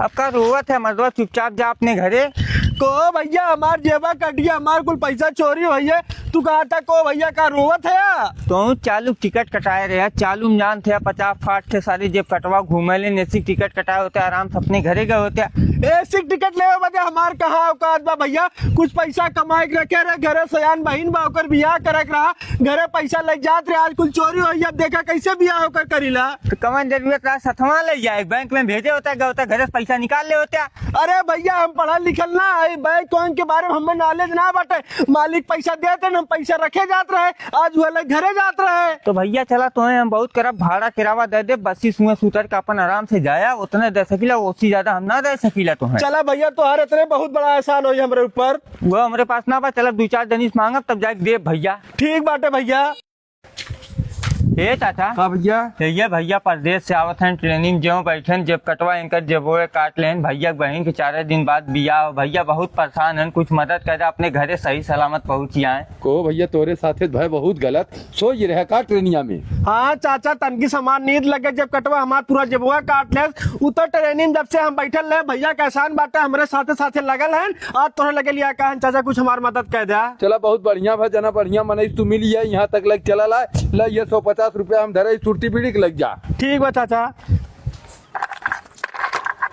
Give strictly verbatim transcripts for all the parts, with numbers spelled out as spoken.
अब का रोवत है मर्दवा, चुपचाप जा अपने घरे। को भैया, हमार जेबा कट गया, हमार कुल पैसा चोरी होइए। तू कहा था को भैया, का रोवत है या? तो चालू टिकट कटाए रहे, चालू में जान थे, पचास फाट थे सारे जेब कटवा घूमे ले, एसी टिकट कटाए होते, आराम से अपने घरे गए होते। एसी टिकट लेवे बदे हमार कहाँ औकात बा भैया? कुछ पैसा कमाए के रखे रहे, घरे सयान बहिन बा, ओकर बियाह करे के रहा, घरे पैसा ले जात रहे, आज कुल चोरी होई, अब देखा कैसे बियाह ओकर करीला। तो कवन जरूरत रहा सथवा ले जाए, बैंक में भेजे होता, गए होता, घरे से पैसा निकाल ले होता। अरे भैया, हम पढ़ल लिखल ना है, बैंक वैंक के बारे में हमें नॉलेज ना बाटे। मालिक पैसा देते न, हम पैसा रखे जात रहे, आज वो अलग घरे जात रहे। तो भैया चला, तोहे हम बहुत करब, भाड़ा किरावा दे दे, बस इस हुए सुतर के अपन आराम से जाया, उतने दे सकीला, उससे ज्यादा हम ना दे सकीला तोहे। चला भैया, तोहार इतने बहुत बड़ा एहसान होई हमरे ऊपर। वो हमरे पास ना बा, चला दू चार जनी से मांगब, तब जाके देब भैया। ठीक बाटे भैया। ए चाचा। का भैया? ये भैया परदेश से आवत हैं, ट्रेनिंग जो बैठन, जेब कटवा इनकर जेबोए काट लेन। भैया के बहिन के चारे दिन बाद बियाह हो। भैया बहुत परेशान हैं, कुछ मदद कर दे, अपने घरे सही सलामत पहुँच आए। को भैया, तोरे साथे भय बहुत गलत। सो ये रहे का ट्रेनिया में? हाँ चाचा, तनकी समान नींद लगे, जेब कटवा हमार पूरा जेबुआ काट ले। उ तो ट्रेनिंग जब से हम बैठल रहे, भैया के एहसान बाटे, हमरे साथे साथे लगल हैं। आज तोहरे लगे लिया का हैं चाचा, कुछ हमार मदद कर द्या। चला, बहुत बढ़िया भा, जना बढ़िया मनई तू मिली है, यहाँ तक लग चला ला। ला, ये सौ पचास रुपया हम धरे, सुरती बीड़ी के लग जा। ठीक बा चाचा।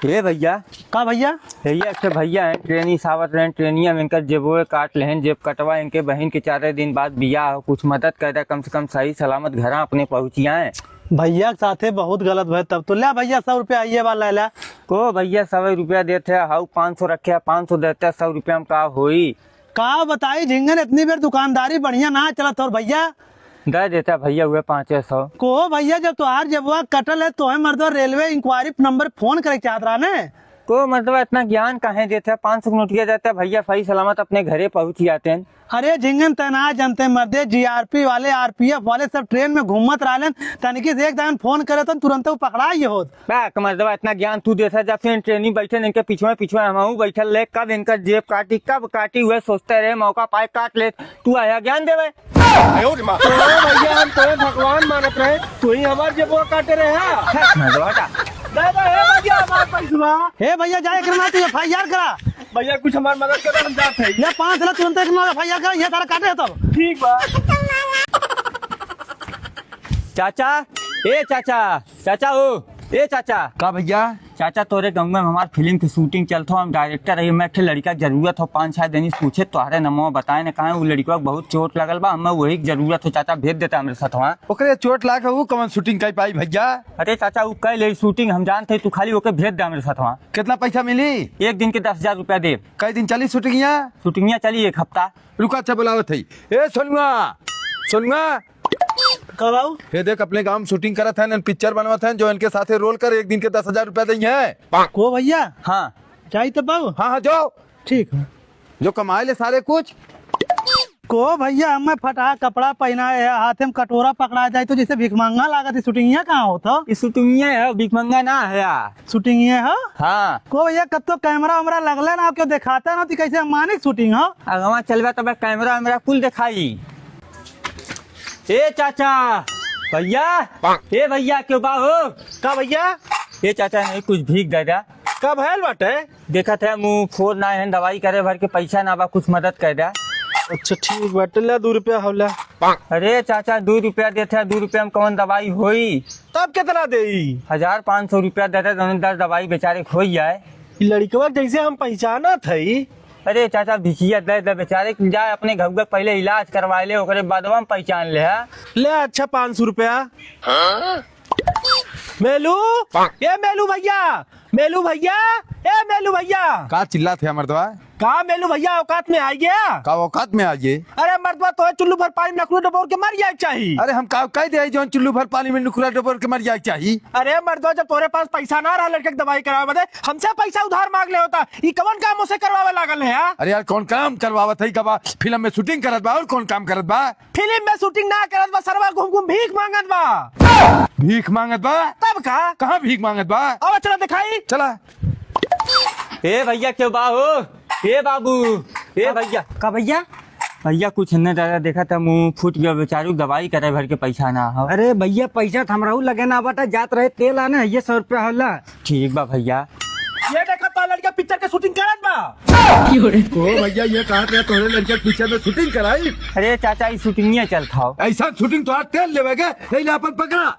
ए भैया। का भैया? ए, ये अच्छे भैया हैं, ट्रेनी सावत रहें, ट्रेनिया में इनकर जेबोए काट लेहें, जेब कटवा इनके बहिन के चारे दिन बाद बियाह हो, कुछ मदद कर दे, कम से कम सही सलामत घरा अपने पहुँचियाएँ। भैया के साथे बहुत गलत भय, तब तो ले भैया सौ रुपया आइए बा, ले ले। को भैया सौ रुपया देते हैं, हाउ पाँच सौ रखे हैं, पाँच सौ देते हैं, सौ रुपया में का होई? का बताई झिंगन, इतनी बेर दुकानदारी बढ़िया ना चलत और भैया। दे देता भैया हुए पाँचे सौ। को भैया, जब तोहार जेबवा कटल है, तोहे मर्दवा रेलवे इंक्वायरी नंबर फोन करे के चाहत रहा ने। को मर्दवा इतना ज्ञान काहे देते हैं? पाँच सौ के नोटिया देते हैं भैया, सही सलामत अपने घरे पहुँच जाते हैं। अरे झिंगन, तै ना जानते मर्दे, जीआरपी वाले, आरपीएफ वाले सब ट्रेन में घूमत रहलन, तनिकी से एक दान फोन करे तो तुरंत वो पकड़ा ही होत। बा, मर्दवा, इतना ज्ञान तू देता, जब से इन ट्रेनी बैठे, इनके पिछुए, पिछुए हमहू बैठल रहे, कब इनका जेब काटी, कब काटी, हुए सोचते रहे, मौका पाए काट ले, तू आया ज्ञान देवे। ओ भैया, हम तोहे भगवान मानत रहे, तू ही हमार जेबवा काटे रहे, हाँ? मर्दवा का? दे दे, हे भैया, हमार पैसवा। हे भैया, जा एकरे ना तू एफआईआर करा। भैया, कुछ हमार मदद करो, हम जात है। ये पाँच लाख तुरंत एकरे ना एफआईआर करा, ये सारा काटे है तब। ठीक बा। चाचा, ए चाचा, चाचा हो, ए चाचा। का भैया? चाचा, तोरे गाँव में हमार फिल्म की शूटिंग चलत हो, हम डायरेक्टर रही, मैं एक ठे लड़का जरूरत हो, पाँच छह दिन से पूछे, तोहरे नमवा बताए न कहा, वो लड़कवा के बहुत चोट लगल बा, हमें वही के जरूरत हो चाचा, भेज देता हमरे साथवा। ओकरे चोट लाग है, वो कवन शूटिंग कर पाई भैया? अरे चाचा, वो कह ले शूटिंग, हम जानते हैं, तू खाली ओके भेज दे हमरे साथवा। कितना पैसा मिली? एक दिन के दस हजार रुपया दे। कई दिन चली शूटिंगिया? शूटिंगिया चली एक हफ्ता। रुका, अच्छा बुलावत है। ए सोनुआ, सोनुआ। का बाबू? हे देख, अपने गाँव में शूटिंग करत हैं, पिक्चर बनवत हैं, जो इनके साथे रोल कर, एक दिन के दस हजार रुपया देइहैं। को भैया? हाँ। जाई तब बाबू? हाँ, हाँ, जो। ठीक है। जो कमाए ले सारे कुछ। को भैया, हमें फटा कपड़ा पहनाए है, हाथे में कटोरा पकड़ा जाए तो जैसे भिखमंगा लागत है। शूटिंगिया कहाँ होत हो? ई शूटिंगिया है, भिखमंगा ना है यार। शूटिंगिया है? हाँ। को भैया, कब तो कैमरा वैमरा लगले ना, क्यों दिखाता ना, तो कैसे मानिक शूटिंग हो? अगवा चलबा तब कैमरा वैमरा कुल दिखाई। ए चाचा, भैया, ए भैया, क्यों बा हो? का भैया? ए चाचा, नहीं कुछ भीख दे द्या। का भयल बाटे? देखत है मुँह फोर ना है, दवाई करे भर के पैसा ना बा, कुछ मदद कर द्या। अच्छा ठीक बाटे, ला दू रुपया हौला। अरे चाचा, दू रुपया देते हैं, दू रुपया में कौन दवाई होई? तब कितना देई? हजार पाँच सौ रुपया देते, दोनों दर दवाई बेचारे के होई जाए। ई लड़कवा जैसे हम पहचानत हई। अरे चाचा, भिखिया दे दे बेचारे के, जा अपने घउआ पहले इलाज करवा ले, ओकरे बादवा में पहचान ले, हाँ? ले अच्छा, पाँच सौ रुपया। मेलू, ए मेलू भैया, मेलू भैया, ए मेलू भैया। का चिल्लात है मर्दवा? का मेलू भैया, औकात में आ गया? का औकात में आ गए? अरे मर्दवा, तोहे चुल्लू भर पानी में नखुरा डबोर के मर जाए के चाही। अरे हम का कह दे, जौन चुल्लू भर पानी में नखुरा डबोर के मर जाए के चाही? अरे मर्दवा, जब तोरे पास पैसा ना रहा लड़के के दवाई करावे बदे, हमसे पैसा उधार मांग ले होता। ई कवन काम उसे करवावे लागल है, हाँ? अरे यार, कौन काम करवावत है? कबा फिल्म में शूटिंग करत बा, और कौन काम करत बा? फिल्म में शूटिंग ना करत बा सरवा, घूम घूम भीख मांगत बा। भीख मांगत बा? तब का? कहाँ भीख मांगत बा? अब चला दिखाई। चला। ए भैया, क्यों बा हो? ए बाबू, ए भैया। का भैया? भैया, कुछ नहीं दादा, देखा था मुँह फूट गया बेचारू, दवाई करे भर के पैसा ना हो। अरे भैया, पैसा तो हमराऊ लगे ना बाटा, जात रहे तेल आने, ये सौ रुपया होला। ठीक बा भैया। ये पिक्चर के शूटिंग करत बा। ओ भैया, ये कहत रहे तोहरे लड़के के पिक्चर में शूटिंग कराई। अरे चाचा, ई शूटिंगिया चलत हौ। ऐसा शूटिंग तोहार तेल लेवे के, यही ले अपन पकड़ा।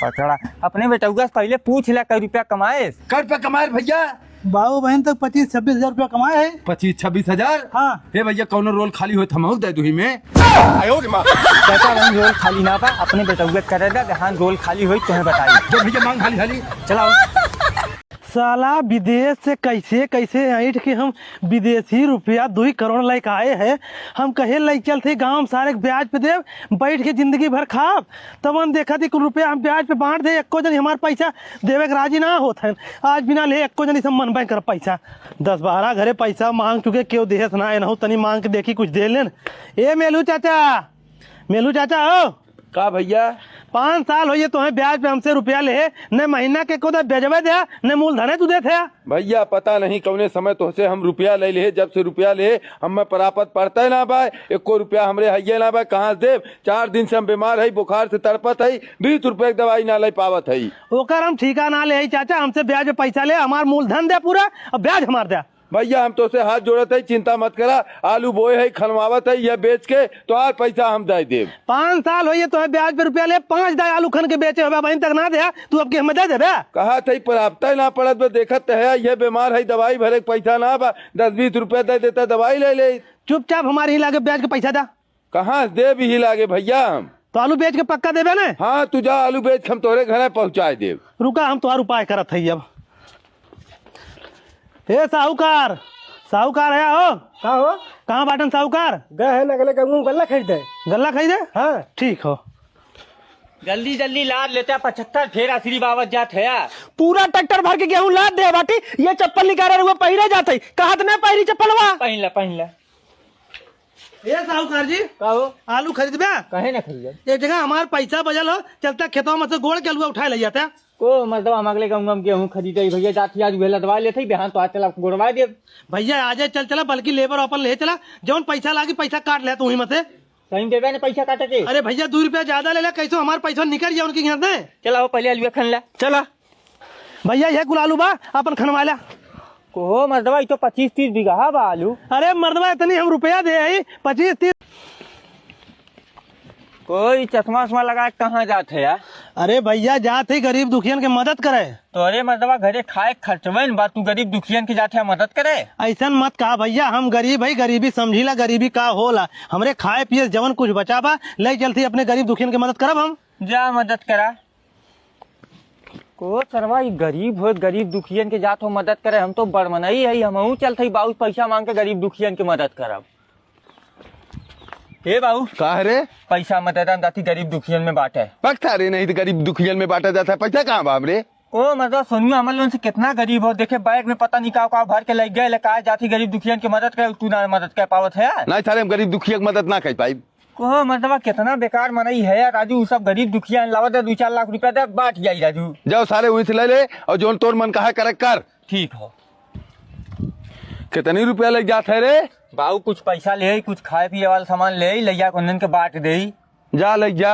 पकड़ा। अपने बेटउआ से पहिले पूछ ले, कै रुपया कमाए? कै रुपया कमाए भैया? बाबू बहन तक पच्चीस छब्बीस हजार रुपया कमाए है। पच्चीस छब्बीस हजार? हाँ। हे भैया, कौनो रोल खाली होई त हमहू दे दुही में। चाचा, वहीं रोल खाली ना बा, अपने बेटउआ के करे दे, जहाँ रोल खाली होई तोहे बताई। दे भैया, मांग हाली हाली। चलाओ। साला विदेश से कैसे कैसे ऐंठ के हम विदेशी रुपया दुई करोड़ लेके आए हैं। हम कहे ले चलते गाँव में सारे के ब्याज पे देब, बैठ के जिंदगी भर खाब। तब हम देखा थी कुल रुपया हम ब्याज पे बांट दे, एको जनी हमार पैसा देवे के राजी ना होत है। आज बिना ले एको जनी से मन बैंक कर पैसा, दस बारह घरे पैसा मांग चुके, केहू देहस ना, एनहू तनी मांग के देखी कुछ दे लेन। ए मेलू चाचा, मेलू चाचा हो। का भैया? पाँच साल होइए तोहे ब्याज पे हमसे रुपया ले, न महीना के एको दा ब्याजवे दे, न मूलधने तू देत है। भैया, पता नहीं कौने समय तोहसे हम रुपया ले ले, जब से रुपया ले, हमें प्राप्त पड़ते ना बा, एको रुपया हमरे हइये ना बा, कहाँ से देब? चार दिन से हम बीमार है, बुखार से तड़पत है, बीस रुपया के दवाई ना ले पावत है। ओकर हम ठीका ना ले, चाचा, हमसे ब्याज पे पैसा ले, हमार मूलधन दे पूरा, अब ब्याज हमार दे। भैया, हम तोसे हाथ जोड़त हई, चिंता मत करा। आलू बोए हई, खनवावत हई, यह बेच के तोहार पैसा हम दे देब। पाँच साल होइए तोहे ब्याज पे रुपया ले, पाँच दाई आलू खन के बेचे होबे, अबहिन तक ना दे, तू अब के हमें दे देबे? कहा थई, प्राप्त ना पड़त बे, देखत त है, यह बीमार हई, दवाई भरे के पैसा ना बा, दस बीस रुपया दे देता, दवाई ले ले। चुपचाप हमारे ही लागे ब्याज के पैसा दा। कहाँ से देब ही लागे भैया हम? तो आलू बेच के पक्का देबे ने? हाँ, तू जा आलू बेच के हम तोहरे घरे पहुँचाए देब। रुका, हम तोहार उपाय करत हई अब। ए साहूकार, साहूकार है हो? का हो? कहाँ बाटन साहूकार? गए हैं नगले गेहूं गल्ला खरीदे। गल्ला खरीदे? हाँ। ठीक हो। जल्दी जल्दी लाद लेता पचहत्तर फेर आसरी बावत जात है। पूरा ट्रैक्टर भर के गेहूं लाद दे बाटी, ये चप्पल निकाले रहुआ पहिरे जात है। कहत न पहिरी चप्पलवा। पहिन ला, पहिन ला। ए साहूकार जी, का हो? आलू खरीदबे? काहे ना खरीदब? एक जगह हमार पैसा बजल हो, चलता खेतवा में से गोड़ के अलुआ उठाए ले जाता। को मतलब हम अगले गाँव में गेहूं खरीदे भैया, जात ही आज उहे लदवा लेते ही, बिहान तो आज चला गोड़वा देब। भैया आ जाए, चल चला, बल्कि लेबर अपन ले चला, जौन पैसा लागी पैसा काट ले तू ही मते। सही देबे ने पैसा काटे के। अरे भैया, दो रुपया ज्यादा ले ले, कैसो हमार पैसा निकल जाए उनकी घर से। चला हो, पहले अलुआ खन ला। चला। भैया, ये कुल आलू बा, अपन खनवा ला। कोहो मर्दवा, ई तो पच्चीस तीस बीघा बा आलू। अरे मर्दवा, इतनी हम रुपया दे आई, पच्चीस तीस। कोई चश्मा उश्मा लगा के कहाँ जात है यार? अरे भैया, जात ही गरीब दुखियन के मदद करे। तो अरे मर्दवा, घरे खाए खर्चवे न बा, तू गरीब दुखियन के जात है मदद करे? ऐसन मत कहा भैया, हम गरीब है, गरीबी समझी ला, गरीबी का होला। हमरे खाए पिए से जवन कुछ बचा बा, ले चलती अपने गरीब दुखियन के मदद करब हम। जा मदद करा। को सरवा, ई गरीब हो, गरीब दुखियन के जात हो मदद करे, हम तो बड़ मनई हई, हमहू चलत हई बाबू पैसा मांग के गरीब दुखियन के मदद करब। ए बाबू, का है रे? पैसा मदद हम जाती गरीब दुखियन में बाटे। पकता रे, नहीं तो गरीब दुखियन में बांटा जाता है, पैसा कहाँ बाप रे? को मतलब सोनुआ हमर लोगन से कितना गरीब हो, देखे बैग में पता नहीं का का भर के ले गए, ले का जाती गरीब दुखियन के मदद करे, तू ना मदद कर पावत है। नहीं सारे, हम गरीब दुखिया के मदद ना कर पाई। कोहो, मतलब, कितना बेकार मनई है यार राजू, उ सब गरीब दुखिया लावत है, दो चार लाख रुपया दे, बांट जाई राजू। जाओ सारे, वहीं से ले ले, और जोन तोर मन कहा करे कर। ठीक हो। कितनी रुपया ले जात है रे? बाबू, कुछ पैसा ले आई, कुछ खाए पिए वाला सामान ले आई, ले जा, उन्हन के बांट दे। जा, ले जा,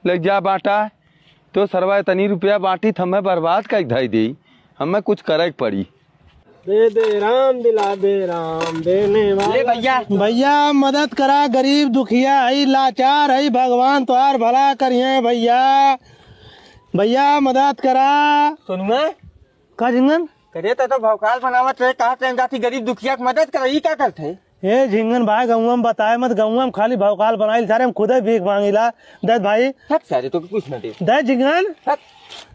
ले जा, बांटा। तो सरवा इतनी रुपया बांटी, तो हमें बर्बाद कर धई दी, हमें कुछ करे के पड़ी। दे दे राम, दिला दे राम, देने वाला ले भैया। भैया, मदद करा गरीब दुखिया, हई लाचार, हई भगवान तोहार भला करिहे भैया। भैया, मदद करा। सोनुआ। का झिंगन? करे तो, तो भौकाल बनावत रहे, कहा टाइम जाती गरीब दुखिया के मदद करा, ई का करत है? ए झिंगन भाई, गौवा में बताए मत, गौवा में खाली भौकाल बनाइल, सारे हम खुदे भीख मांगिला। दे भाई। हट सारे, तो कुछ ना दे। दे झिंगन। हट।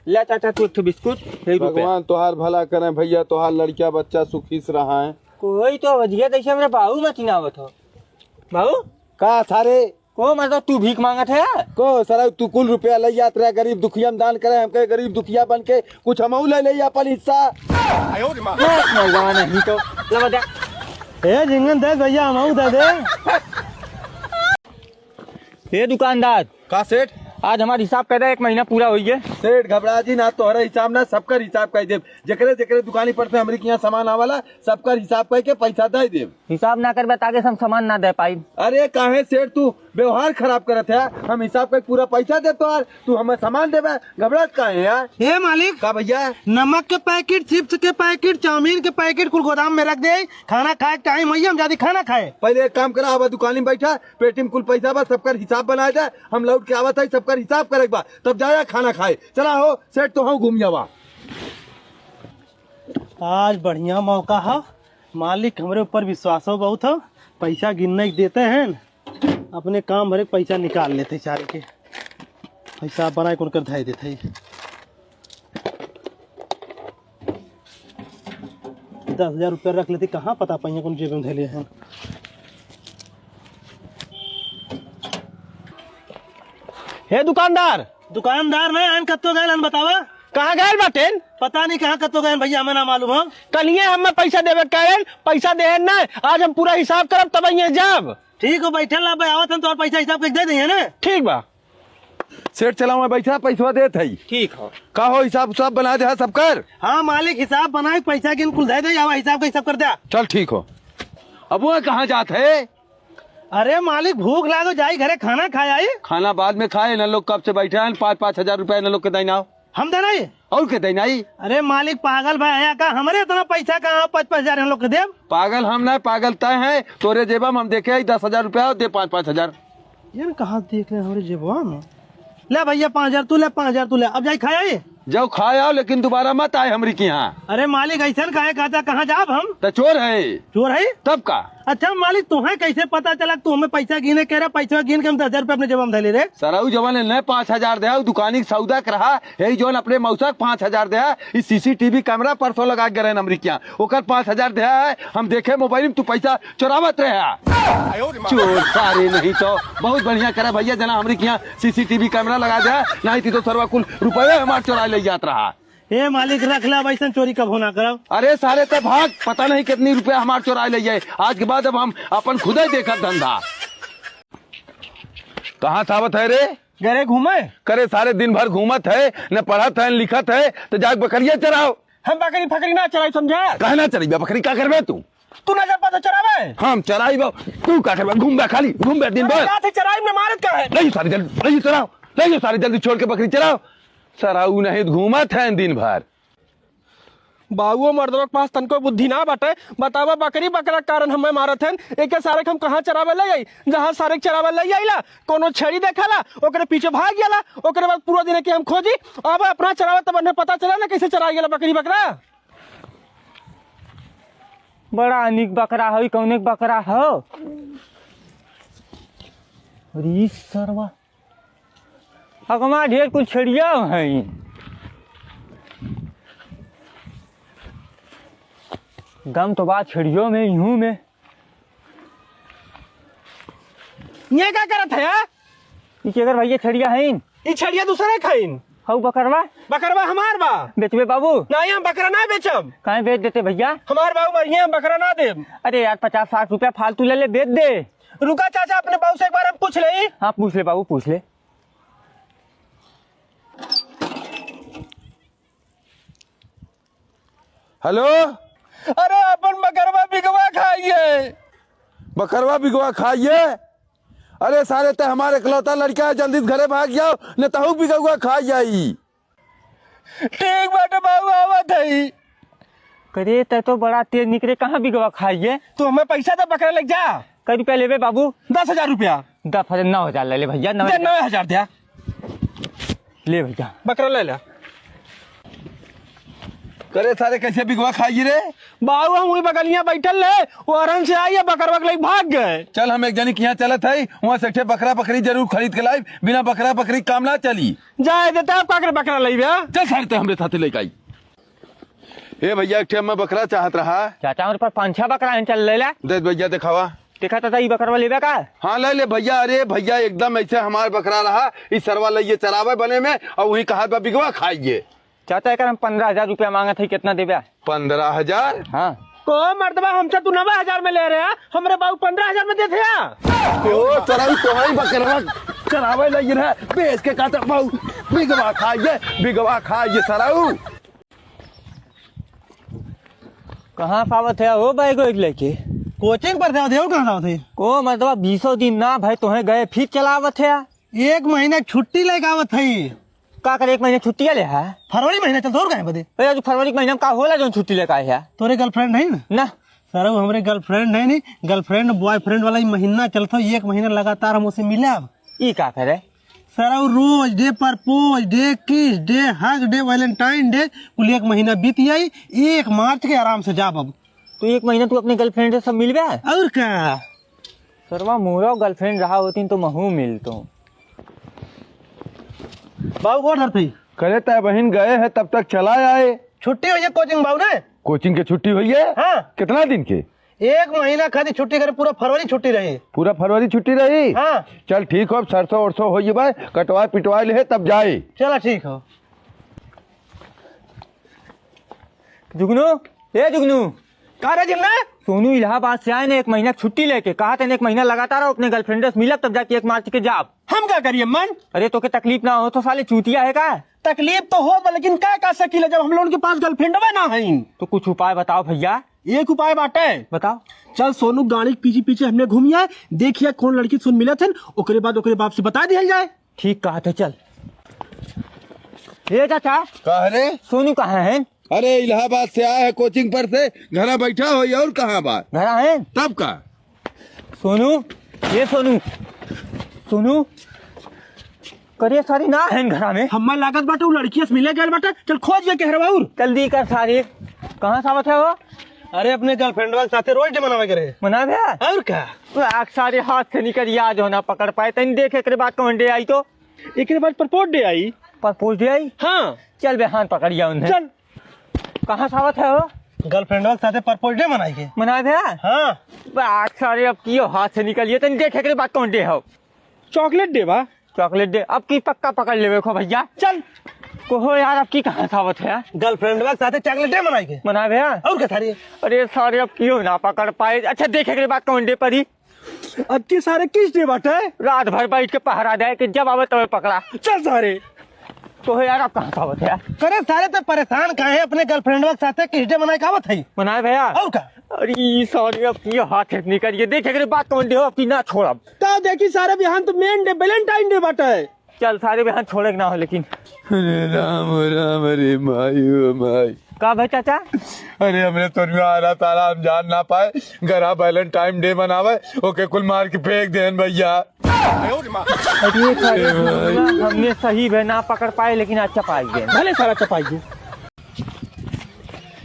ले चाचा, तू एक ठो बिस्कुट, हे रुपया। भगवान तोहार भला करे भैया, तोहार लड़किया बच्चा सुखी से रहा है। कोई तो वजिया जैसे हमरे बाबू मत चिनावत हो। बाबू? का सारे? को मतलब तू भीख मांगत है? को सारे, तू कुल रुपया ले जात रहे, गरीब दुखिया में दान करे, हमके गरीब दुखिया बन के कुछ हमहू ले ले अपन हिस्सा। ए, मौगा नहीं तो। ले बता। ए झिंगन दे भैया, हमहू दे दे। ए दुकानदार। का सेठ? आज हमार हिसाब कइ दे, एक महीना पूरा होइ गए। सेठ घबरा जी ना, तोहरा हिसाब ना, सबकर हिसाब कइ देब। जेकरे जेकरे दुकानी पर से हमरी के यहाँ सामान आवाला, सबकर हिसाब कइ के पैसा दइ देब। हिसाब ना करबे त आगे से हम सामान ना दे पाई। अरे काहे सेठ तू व्यवहार खराब करत है? हम हिसाब कइ पूरा पैसा देब तोहार, तू हमें सामान देबे, घबरात काहे है? ए मालिक, का भैया? नमक के पैकेट, चिप्स के पैकेट, चाउमीन के पैकेट कुल गोदाम में रख दे। खाना खाए के टाइम होइए, हम जाती खाना खाए। पहले एक काम करा, आवा दुकानी में बैठा, पेटी में कुल पैसा बा, सबकर हिसाब बनाए दे। हम लौट के आवत है, सबकर हिसाब करे के बा, तब जाया खाना खाए। चला हो सेठ, तो हम घूम जावा। आज बढ़िया मौका है, मालिक हमरे ऊपर विश्वासो बहुत है, पैसा गिनने के देते हैं, अपने काम भरे पैसा निकाल लेते सारे के, पैसा बनाए कौन कर धाई देते। दस हजार रुपया रख लेती, कहाँ पता पहिया कौन जेब में धैले हैं। हे दुकानदार! दुकानदार ना, आन कत्तो गए, आन बतावा। कहाँ गए बाटेन? पता नहीं कहाँ कत्तो गए भैया, हमें ना मालूम हो। कलिए हमें पैसा देवे के कहेन, पैसा देहेन ना, आज हम पूरा हिसाब करब तब यहाँ जाब। ठीक हो, बैठल रह, आवत हम तोर पैसा हिसाब करके दे देंगे ना। ठीक बा। सेठ चला, मैं बैठा, पैसवा देत है। ठीक हो। का हो, हिसाब उसाब बना दे है सबकर? हाँ मालिक, हिसाब बनाए, पैसा गिन कुल दे दे, आवा हिसाब का हिसाब कर दे। चल ठीक हो। अब वो कहाँ जात है? अरे मालिक, भूख लागो, जाई घरे खाना खाए आई। खाना बाद में खाए, इन्हन लोग कब से बैठे हैं, पाँच पाँच हजार रुपया इन्हन लोग के देना हो। हम देना ही? और के देना ही? अरे मालिक, पागल भाई है का? हमरे इतना पैसा कहाँ, पाँच पाँच हजार हम लोग के देब? पागल हम ना, पागल तय है, तोरे जेबा में हम देखे ही दस हजार रुपया, दे पाँच पाँच हजार। यार कहाँ देख ले हमरे जेबवा में? ले भैया पाँच हजार तू ले, पाँच हजार तू ले, अब जाई खाए आई। जाओ खाए आओ, लेकिन दोबारा मत आए हमरी के यहाँ। अरे मालिक, ऐसन काहे कहता, कहाँ जाब हम? त चोर है। चोर है? तब का? अच्छा मालिक, तुम्हें कैसे पता चला? तू हमें पैसा गिने कह रहा, पैसा गिन के हम दस हजार रुपया अपने जेब में धले रहे। सरऊ जवन ने पाँच हजार दे, उ दुकानी के सौदा के रहा, यही जवन अपने मौसा के पाँच हजार दे, इस सीसीटीवी कैमरा परसों लगा के गए हमरी के यहाँ, ओकर पाँच हजार दे है, हम देखे मोबाइल में तू पैसा चोरावत रहे। चोर सारे नहीं तो। बहुत बढ़िया करे भैया, जना हमरी के यहाँ सीसीटीवी कैमरा लगा दे, नहीं तो सरवा कुल रुपये हमार चोरा ले जात रहा। ए मालिक, रख ले, अब ऐसन चोरी कबो ना करब। अरे सारे ते भाग, पता नहीं कितनी रुपया हमार चोराए ले जाए। आज के बाद अब हम अपन खुदे देखब धंधा। कहाँ से आवत है रे? घरे घूमे। करे सारे दिन भर घूमत है, न पढ़त है, न लिखत है, तो जाके बकरिया चराओ। हम बकरी फकरी ना चराई, समझा? काहे ना चराई बकरी, का करबे तू? तू ना जब तो चरावे। हम चराई बा, तू का करबे? घूमबे खाली, घूमबे दिन भर। जात है चराई में मारत का है? नहीं सारे जल्दी, नहीं चराओ, नहीं सारे जल्दी छोड़ के बकरी चराओ। सराऊ नहीं घूमत है दिन भर। बाबुओ मर्दवा के पास तनको बुद्धि ना बाटे। बतावा, बकरी बकरा के कारण हमें मारत हन। एके सारे के हम कहाँ चरावे ले जाई? जहाँ सारे के चरावे ले जाइला, कोनो छेड़ी देखाला, ओकरे पीछे भाग जाला, ओकरे बाद पूरा दिन के हम खोजी। अब अपना चरावे तब उन्हें पता चला ना कैसे चरा गेला बकरी बकरा। बड़ा अनिक बकरा हो, कौने के बकरा हो? अरे ई सरवा, हकमा ढेर कुल छेड़िया हैं। दम तो बा छेड़ियों में, इहूँ में। ये का करत है, यार? ई केकर भैया छेड़िया हईन? ई छेड़िया दूसरे खाइन। हऊ बकरवा? बकरवा हमार बा। बेचबे बाबू? नहीं, हम बकरा ना बेचब। काहे बेच देते भैया? हमार बाबू मरिए, हम बकरा ना देब। अरे यार, पचास साठ रुपया फालतू ले ले, बेच दे। रुका चाचा, अपने बाबू से एक बार हम पूछ लेई। हाँ, पूछ ले बाबू, पूछ ले। हेलो। अरे, अपन बकरवा बिगवा खाइए। बकरवा बिगवा खाइए? अरे सारे, ते हमार इकलौता लड़का है, जल्दी से घरे भाग जाओ, न तहू बिगवा खा जाई। ठीक बाटे बाबू, आवत हई। करे, ते तो बड़ा तेज निकरे, कहाँ बिगवा खाइए? तू हमें पैसा दे, बकरा ले जा। कै रुपया लेबे बाबू? दस हजार रुपया। दस हजार, नौ हजार ले ले भैया, नौ दे, हजार। नौ हजार दे। ले भैया। बकरा ले ले। करे सारे, कैसे बिगवा खाई रे? बाबू, हम वही बगलिया बैठल रहे, वो अरन से आई है, बकरवा के लेके भाग गए। चल, हम एक जनी के यहाँ चलत हई, वहाँ से एक ठे बकरा बकरी जरूर खरीद के लाई, बिना बकरा बकरी के काम ना चली। जाए देता, आप का करे बकरा लेबे? चल सारे, ते हमरे साथे लेके आई। ए भैया, एक ठे हमें बकरा चाहत रहा। चाचा, हमरे पास पाँच छह बकरा हैं, चल ले ले। दे भैया, दिखावा। देखा चाचा, ई बकरवा लेबे का? हाँ, ले ले भैया। अरे भैया, एकदम ऐसे हमार बकरा रहा, ई सरवा लइए चरावे बने में, और वही कहा बा बिगवा खाइए। चाचा, एकर हम पन्द्रह हजार रुपया मांगत हई, कितना देबे? पन्द्रह हजार? हाँ। को मर्दबा, हमसे तू नब्बे हजार में ले रहे हैं, हमरे बाबू पन्द्रह हजार में देते हैं। ओ, चोराई तो है बकरवा। करावे लगी रहे, बेच के काटा बाऊ, बिगवा खाइए, बिगवा खाइए सरऊ। कहाँ पावत है हो बैग वैग लेके? कोचिंग पर थे, देव कहाँ जावत है? को मतलब बीसों दिन ना भाई तोहे गए फिर चलावत है। एक महीना छुट्टी लेके आवत है। का करे एक महीना छुट्टी ले है? फरवरी महीना चलत और काहे बदे? अरे आज फरवरी के महीना में का होला जौन छुट्टी लेके आए है? तोरे गर्लफ्रेंड है ना? ना। सरऊ हमरे गर्लफ्रेंड है नहीं, गर्लफ्रेंड बॉयफ्रेंड वाला ही महीना चलत हो, एक महीना लगातार हम उसे मिले अब। ई का करे? सरऊ रोज डे, प्रपोज डे, किस डे, हग डे, वैलेंटाइन डे, कुल एक महीना बीत जाई, एक मार्च के आराम से जाब अब। तो एक महीना तू अपने गर्लफ्रेंड से सब मिलबे? और का? सरवा मोरो गर्लफ्रेंड रहा होती तो महू मिलतो। बाबू कौन हर थी? करे तय बहिन गए है तब तक चला आए। छुट्टी हुई है कोचिंग बाबू ने? कोचिंग के छुट्टी हुई है? हाँ। कितना दिन के? एक महीना खाली छुट्टी करे, पूरा फरवरी छुट्टी रही। पूरा फरवरी छुट्टी रही? हाँ। चल ठीक हो, अब सरसों वरसों हो ये बाय, कटवा पिटवा ले तब जाए। चला ठीक हो। जुगनू, ए जुगनू। का रे जिन्ना? सोनू इलाहाबाद से आए ने एक महीना छुट्टी लेके, कहा तेने एक महीना लगातार रहो अपने गर्लफ्रेंड से मिलब तब जाके एक मार्च के जाब। हम का करिए मन? अरे तो के तकलीफ ना हो तो साले चूतिया है का? तकलीफ तो हो बा, लेकिन का कर सकीले जब हम लोगन के पास गर्लफ्रेंडवे ना है। तो कुछ उपाय बताओ भैया। एक उपाय बाटे। बताओ। चल सोनू गाड़ी के पीछे पीछे हमने घूमिया, देखिया कौन लड़की सुन मिलत हन, ओकरे बाद ओकरे बाप से बता दिहल जाए। ठीक कहा थे, चल। ए चाचा। का रे? सोनू कहाँ है? अरे इलाहाबाद से आया है कोचिंग पर से, घरा बैठा हो और कहाँ बा? घरा है? तब का? सोनू, ये सोनू, सोनू, करे सारी ना है घरा में। हम्मा लागत बाटे उ लड़किया से मिले गए बाटे, चल खोज के कहरवा और। जल्दी कर सारी, कहाँ से आवत है वो? अरे अपने गर्लफ्रेंडवा के साथे रोज डे मनावे के रहे। मनावे? और का? तो आग सारे हाथ से निकल या जो ना पकड़ पाए, तनी देख एकरे बाद कौन डे आई तो। एकरे बाद प्रपोज डे आई। प्रपोज डे आई? हाँ। चल बे हाथ पकड़ या उन्हें। चल। कहाँ से आवत है हो? गर्लफ्रेंडवा के साथे प्रपोज डे मनाई के। मनावे? हाँ। बा, आग सारे अब कियो हाथ से निकलिए, तनी देख एकरे बाद कौन डे हो। चॉकलेट डे बा। चॉकलेट डे, अब की पक्का पकड़ लेवे खो भैया। चल। को हो यार, अब की कहाँ से आवत है? गर्लफ्रेंडवा के साथे चॉकलेट डे मनाई के। मनावे? और का सारे? अरे सारे अब कियो ना पकड़ पाए। अच्छा देख एकरे बाद कौन डे पड़ी। अब की सारे किस डे बाटे? रात भर बैठ के पहरा दे कि जब आवे तब पकड़ा। चल सारे। तो है यार, अब कहाँ से आवत है? करे सारे तो परेशान काहे अपने गर्लफ्रेंडवा के साथे किस डे मनाए का आवत है? मनाए भैया। और का? अरे ई सारे अब ये हाथ से निकल ये देख एकरे बाद कौन डे हो, अब की ना छोड़ब। तो देखी सारे बिहान तो मेन डे वैलेंटाइन डे बाटे। चल सारे बिहान छोड़े के ना हो लेकिन। अरे राम राम, अरे माई ओ माई। का भाई चाचा? अरे हमरे सोनुआ आला साला हम जान ना पाए, घरा वैलेंटाइन डे मनावे, ओके कुल मार के फेंक देन भैया। अरे सारे हमने सही बे ना पकड़ पाए लेकिन आज चपाई गए। भले सारा चपाई गए।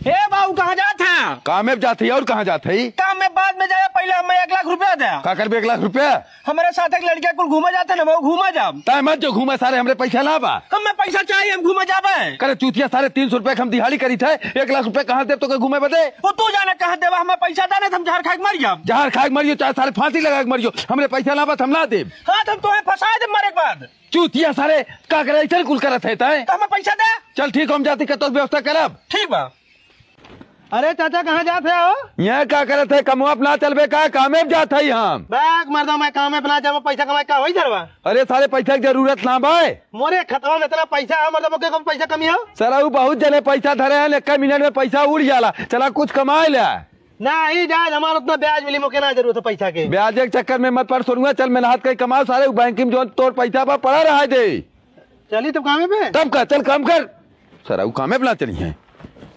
ए बाबू कहाँ जात है? काम में जात है और कहाँ जात है? काम में बाद में जाए, पहले हमें एक लाख रुपया दे। का करबे एक लाख रुपया? हमारे साथ एक लड़किया कुल घूमे जाते ना, वो घूमे जाब। तय मत जो घूमे सारे, हमरे पैसा ना बा। हमें पैसा चाहिए, हम घूमे जाबे। करे चूतिया सारे, तीन सौ रुपया के हम दिहाड़ी करी थे, एक लाख रुपया कहाँ देब तो के घूमे बदे? वो तू जाने कहाँ देबा, हमें पैसा दे नहीं तो हम जहर खाए के मर जाब। जहर खाए के मरियो, चाहे सारे फांसी लगा के मरियो, हमरे पैसा ना बा तो हम ना देब। हाँ तो हम तोहे फंसा देब मरे के बाद। चूतिया सारे, का करे ऐसे कुल करत है तय? तो हमें पैसा दे। चल ठीक, हम जाती के तोर व्यवस्था करब। ठीक बा। अरे चाचा, कहाँ जात है हो? यहाँ का करत है, कमवा पे ना चलबे का? कामे पे जात है हम। बैक मर्दा, मैं कामे पे ना जाबो, पैसा कमाए का होई सरवा? अरे सारे, पैसा की जरूरत ना बाय। मोरे खतवा में इतना पैसा है, मर्दा, मोके कम पैसा कमी हो? सरऊ बहुत जने पैसा धरे हैं, एक मिनट में पैसा उड़ जाला। चला कुछ कमाए ले। ना ही जाए, हमारा उतना ब्याज मिली, मोके ना जरूरत है पैसा के। ब्याज के चक्कर में मत पड़ सोनुआ, चल मेहनत कई कमाओ सारे, उ बैंक में जो तोर पैसा बा पड़ा रहा दे। चली तब कामे पे? तब का, चल काम कर। सरऊ कामे पे ना चली हैं।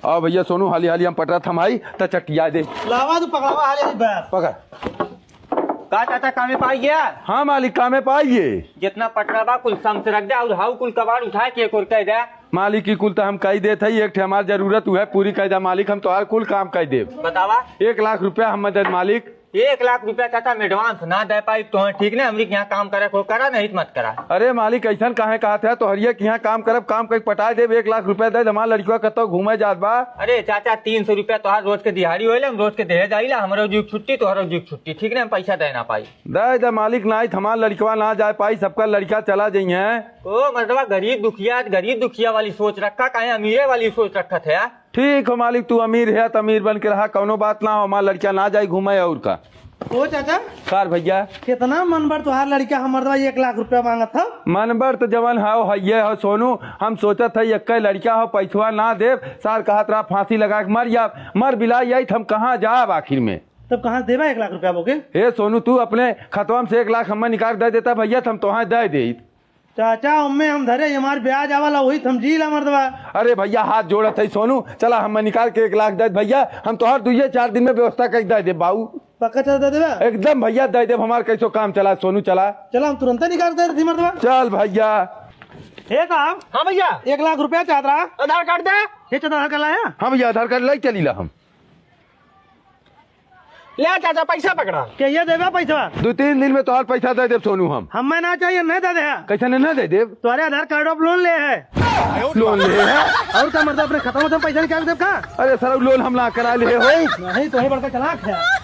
आओ भैया सोनू, हाली हाली हम पटरा थमाई, त चटिया दे। लावा तू पकड़ावा हाली हाली बस। पकड़। का चाचा कामे पाई गया? हाँ मालिक, कामे पाई गए। जितना पटरा बा कुल संग से रख दे, और हाउ कुल कबाड़ उठा के एक और कह दे। मालिक की कुल त हम कही देत है, एक ठे हमार जरूरत उ है पूरी कह दे मालिक, हम तोहार कुल काम कह देब। बतावा। एक लाख रुपया हम दे मालिक। एक लाख रुपया चाचा हम एडवांस ना दे पाई तो, ठीक ना, हमरी के यहाँ काम करे को करा, नहीं तो मत करा। अरे मालिक, ऐसन काहे कहत है? तोहरिये के यहाँ काम करब, काम करके पटाए देब, एक लाख रुपया दे दे, हमार लड़िकवा कतौ घूमे जात बा। अरे चाचा, तीन सौ रुपया तोहार रोज के दिहाड़ी होइला, हम रोज के देहे जाइला, हमरो जुग छुट्टी, तोहरो जुग छुट्टी, ठीक ना, हम पैसा दे ना पाई। दे दे मालिक, नाहीं तो हमार लड़िकवा ना जाए पाई, सबका लड़िका चला जइहें। ओ मर्दवा, गरीब दुखिया, गरीब दुखिया वाली सोच रखा, काहे अमीरे वाली सोच रखत है यार? ठीक हो मालिक, तू अमीर है त अमीर बन के रहा, कौनो बात ना हो, हमार लड़िका ना जाई घूमे और का। ओ चाचा। सार भइया। केतना मनबढ़ तोहार लड़िका ह मर्दवा, एक लाख रुपया माँगत ह। मनबढ़ त जवन हौ, हइये हौ सोनू। हम सोचत हई एक्कै लड़िका हौ, पइसवा ना देब। सार कहत रहा फाँसी लगाइके मर जाब। मर बिलाइ जाई त हम कहाँ जाब आखिर में? तब कहाँ से देबा एक लाख रुपया बोके? हे सोनू, तू अपने खतवा में से एक लाख हम्मे निकाल के दइ देता भइया, त हम तोहैं दइ देइत। चाचा, ओम्मे हम धरे, हमार ब्याज आवला, वही त हम जीला मर्दवा। अरे भइया, हाथ जोड़त हई सोनू, चला हम्मे निकाल के एक लाख दइ दे भइया, हम तोहार दुइये चार दिन में व्यवस्था कइ दइ देब बाऊ। पक्का चाचा दइ देबा? एकदम भइया दइ देब, हमार कइसो काम चला सोनू, चला। चला हम तुरंते निकाल के दइ देइत मर्दवा। चल भइया। हे साहब। हाँ भइया। एक लाख रुपया चाहत रहा। आधार कार्ड दे। हे चाचा, आधार कार्ड लाया? हाँ भइया, आधार कार्ड लइ चलीला हम। ले चाचा, पइसा पकड़ा। कहिया देबा पइसवा? दुइ तीन दिन में तोहार पइसा दइ देब सोनू हम। हम्मे ना चाहिए, नहीं दे दे। कइसे नहीं, नहीं दइ देब? तोहरे आधार कार्ड पर लोन ले है। लोन ले है? अउर का मर्दवा, अपने खतवा में से पइसा निकाल के देब का? अरे सरऊ, लोन हम ना कराइ लिहे होई। नहीं, तोहैं बड़का चलाक है।